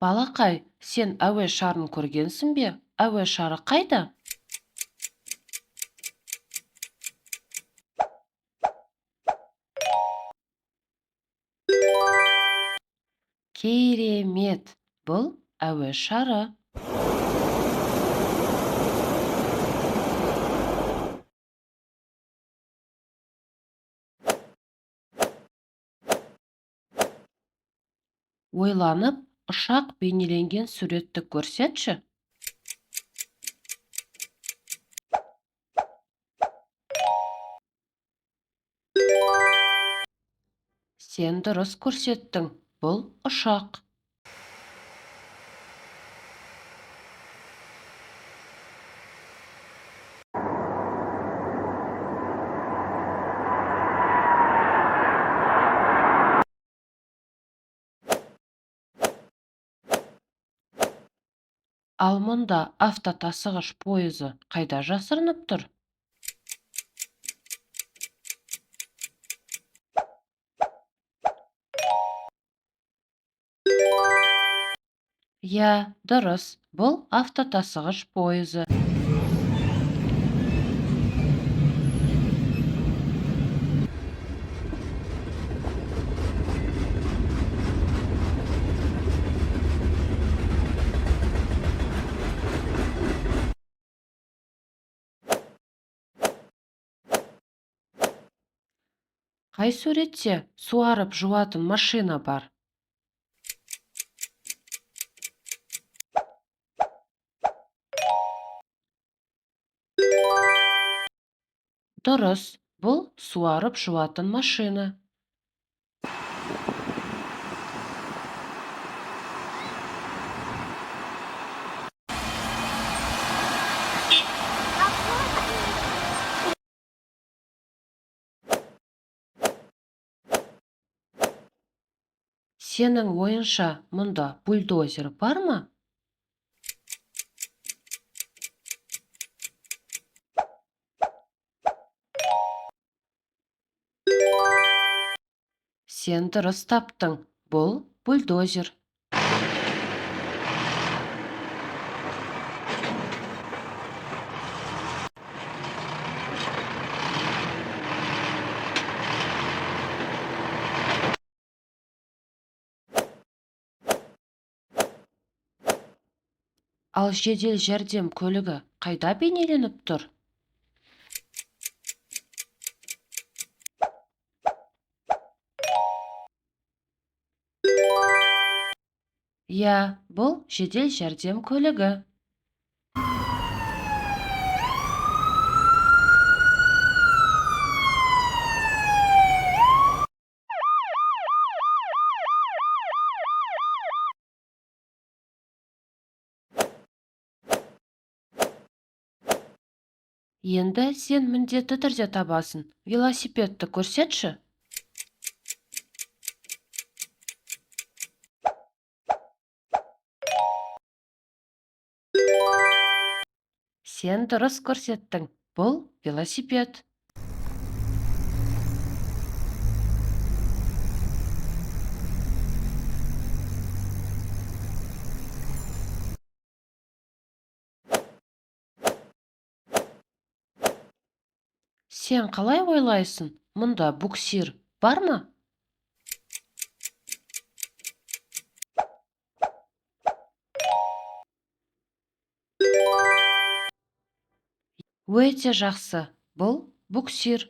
Балақай, сен әуе шарын көргенсің бе? Әуе шары қайда? Керемет! Бұл әуе шары. Ойланып, ұшақ бейнеленген суретті көрсетші. Сен дұрыс көрсеттің, бұл ұшақ. Ал мұнда автотасығыш пойызы қайда жасырынып тұр? Иә, дұрыс, бұл автотасығыш пойызы. Қай суретте суарып жуатын машина бар? Дұрыс, бұл суарып жуатын машина. Сенің ойыңша, мұнда бульдозер бар ма? Сен дұрыс таптың, бұл бульдозер. Ал жедел жәрдем көлігі қайда бейнеленіп тұр? Иә, бұл жедел жәрдем көлігі. Енді сен міндетті түрде табасың. Велосипедті көрсетші. Сен дұрыс көрсеттің, бұл велосипед. Сен қалай ойлайсың, мұнда буксир бар ма? Өте жақсы, бұл буксир.